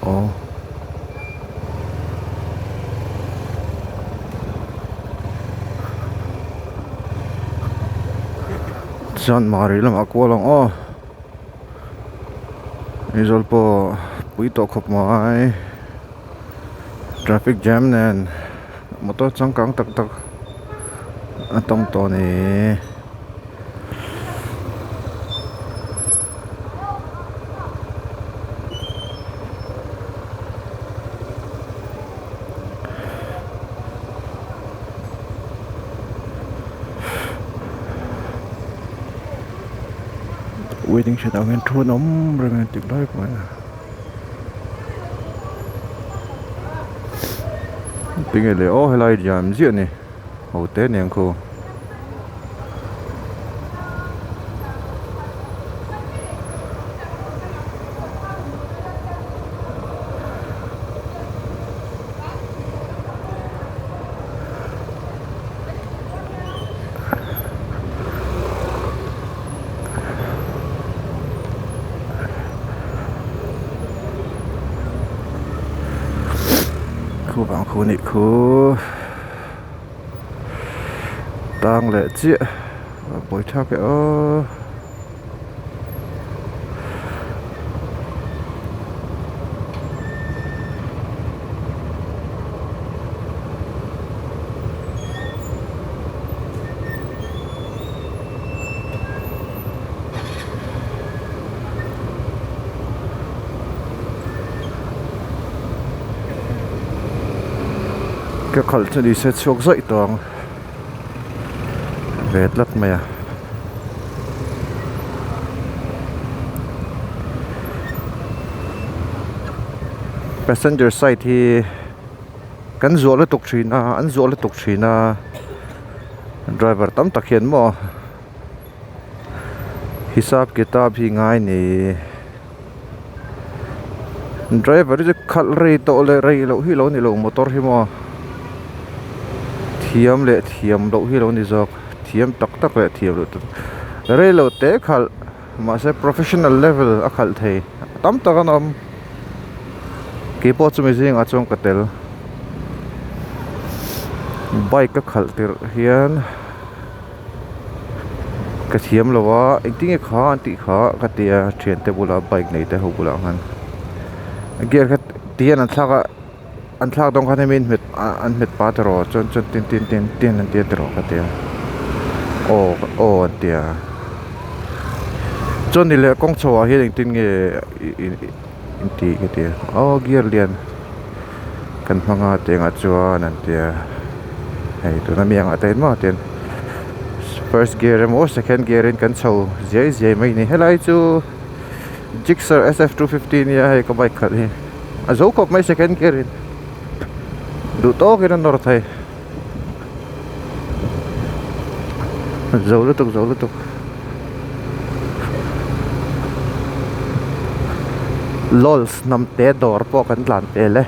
Aw. Chuan Mari lamah kual ang aw. Aizawl pawh pui tawh khawp mai. Traffic jam nen motor changkang tak tak a tawng tawh a ni. Waiting shed ah hian thu an awm reng a engtik lai pawh hian tinge le aw helai jam ziah a ni ho te nen khu. Khu vang khu nih khu tang leh chiah a buai thlak e aw. Ka khalh chu ni se chhuak zawih tawh ang ve tlat mai a. Passenger side hi kan zuah lutuk thin a an zuah lutuk thin a driver tam tak hian maw hisap kitab hi ngai ni driver hi chu khalh rei tawh leh rei loh hi lo ni lo motor hi maw thiam leh thiam loh hi lo ni zawk thiam tak tak leh thiam loh tak rei lo te khalh mahse professional level a khalh thei tam tak an awm keipawh chumi zingah chuan ka tel bike a khalh tirh hian. Ka thiam lo a engtin nge kha an tih kha ka ti a thiante bulah bike nei te ho bulah khan gear kha ti hian an thlak a an thlak dawn khan hemi an hmet an hmet pa tiraw chuan chuan tin tin tin tin an tia tiraw ka ti a aw aw an ti a chuan ni leh kawng chho ah hian engtin nge in tih ka ti a aw gear lian kan hmang a tih engah chuan an ti a hei tuna mi angah te hian maw tian first gear emaw second gear in kan chho ziai ziai mai a ni helai chu Gixxer S F 250 ania hei ka bike khalh hi a zo khawp mai second gear in duh tawkin a nawr thei zo lutuk zo lutuk. Lolz hnam te dawr pawh kan tlan pel e.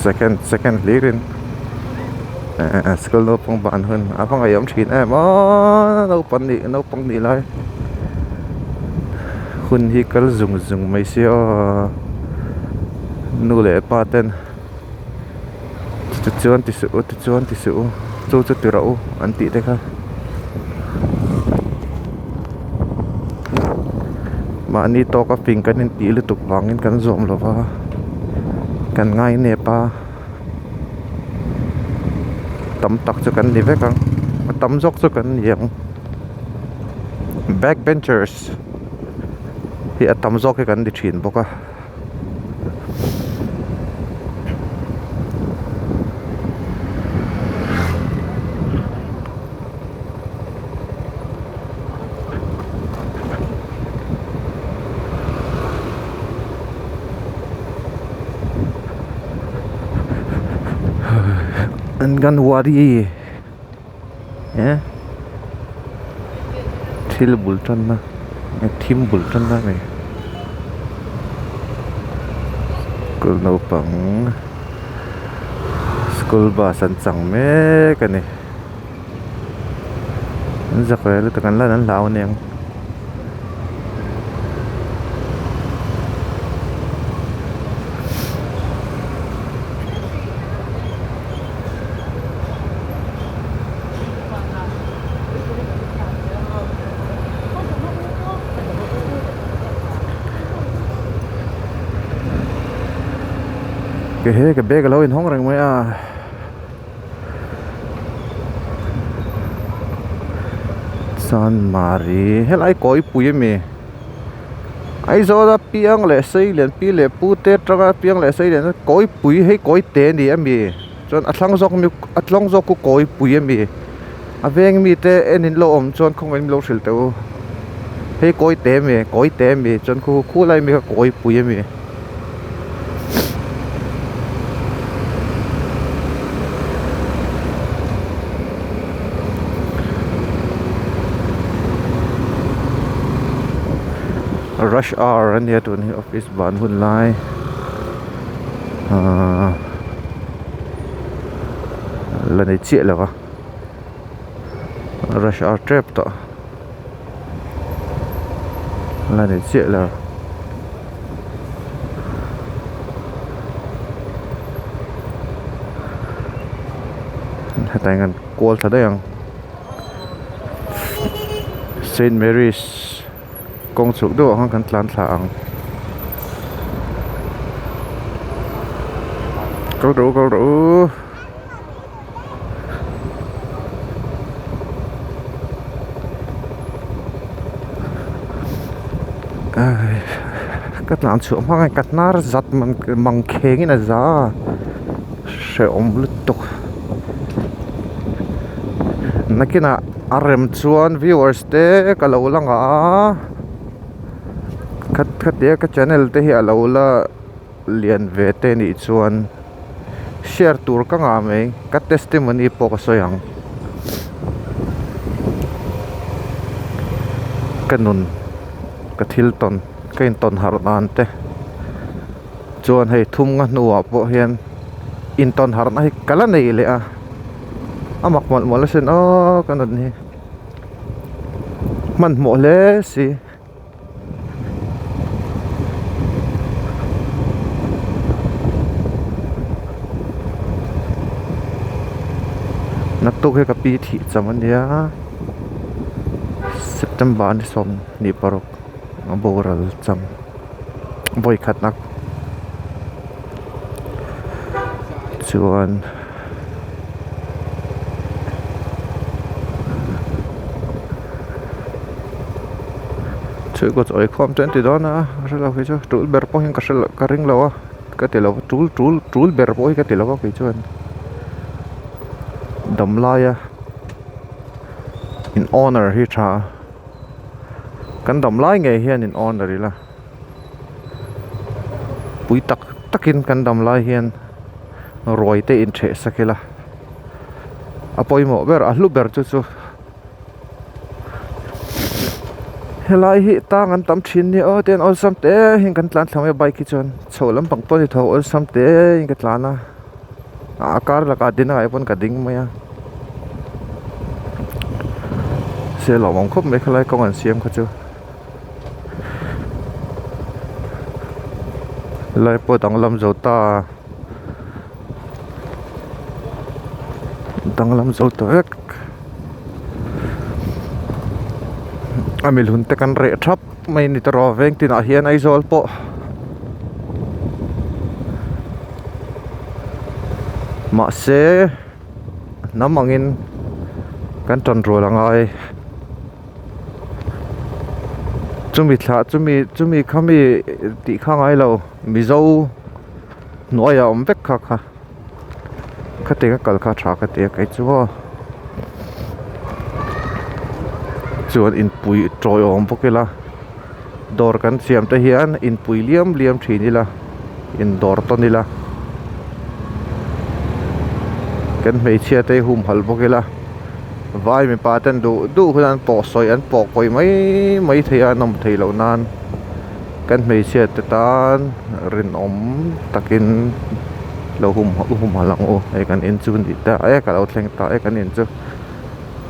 Second second hlir in school naupang ban hun a va ngaihawm thin em aw naupang nih naupang nih lai hun hi kal zung zung mai sia aw nu leh pa ten. Tichuan ti suh u tichuan ti suh u chu chu ti rawh u an tih te kha mahni tawka fing kan intih lutuk vangin kan zawm lo va kan ngai nep a tam tak chu kan ni vek ang a tam zawk chu kan ni ang back benchers hi a tam zawk hi kan ni thin bawk a. Anganwadi eh thil bul tanna thim bul tanna a ni school naupang school bus an chang mek a ni. An zak ve lutuk an lan an hlau aniang. He ka bag alo inhawng reng mai a. Chanmari helai kawipui ami Aizawl a piang leh sei lian pi leh pu te atanga piang leh sei lian kawipui hei kawi te ani ami chuan a thlang zawk ami a tlawng zawk chu kawipui ami a veng mi te en in lo awm chuan khawngaih in lo hrilh teh u hei kawi te ami kawi te ami chuan khu khulai mi kha kawipui ami. Rush hour a nia tun hi office ban hun lai ahh la nei chiah lo va rush hour tep tawh. La nei chiah lo. Hetah hian kan kual thla daih ang. Saint Mary's kawng chhuk deuh ah khan kan tlan thla ang. Kal rawh u kal rawh u. Ka tlan chhuah hma nge ka hnar zat mang kheng in a za a hrehawm lutuk nakinah a rem chuan viewers te ka lo la ngah a khatia ka channel te hi a lo la. Lian ve te nih chuan share tur ka ngah mai ka testimony pawh ka sawi ang ka nun ka thil tawn ka intawn harh dan te chuan hei thum nga hnuah pawh hian intawn harhna hi ka la nei leh a a mak mawlh mawlh asin aw ka nun hi hmanhmawh hle si. Naktuk hi ka pi thih cham a nia September ni 26 a boral cham vawi khatna chuan. Chhuihkaw chaw eikhawm te an ti dawn a ka hre lo kei chu tul ber pawh hian ka hre lo ka ring lo a ka ti lo tul tul tul ber pawh hi ka ti lo a kei chuan dam laia in honor hi tha a kan dam lai ngei hian in honor ila pui tak takin kan dam lai hian. Ruai te intheh sak ila a pawimawh ber a hlu ber chu chu helai hi tang an tam thin nia aw tian awlsam te hian kan tlan thla mai a bike hi chuan chho lampang pawh a ni tho awlsam te in ka tlan a a kar lakah din a pawn ka ding mai a se lawmawm khawp mai khalai kawng an siam kha chu. Helai pawh danglam zo ta danglam zo ta vek a milhun te kan reh thap mai ni tawh rawh veng tinah hian Aizawl pawh mahse hnam angin kan tan rual a ngai. Chumi thlah chumi chumi kha mi tih kha ngai lo mizo hnuaiah awm vek kha kha khatiang a kal kha tha ka ti a kei chu aw chuan inpui tawiawm bawk ila dawr kan siam te hian inpui liam liam thin ila indawr tawn ila kan hmeichhia te hi humhalh bawk ila. Vai mipa ten duh duh hun an pawh sawi an pawh kawi mai mai thei a an awm theih loh nan kan hmeichhia te tan rinawm takin lo hum humhalh ang u hei kan in chu ni ta e ka lo thleng ta e kan in chu.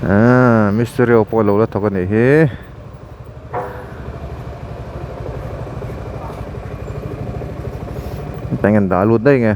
Aaa mistiri ho pawh alo la thawk anih hi. Eng an dah lut daih nge.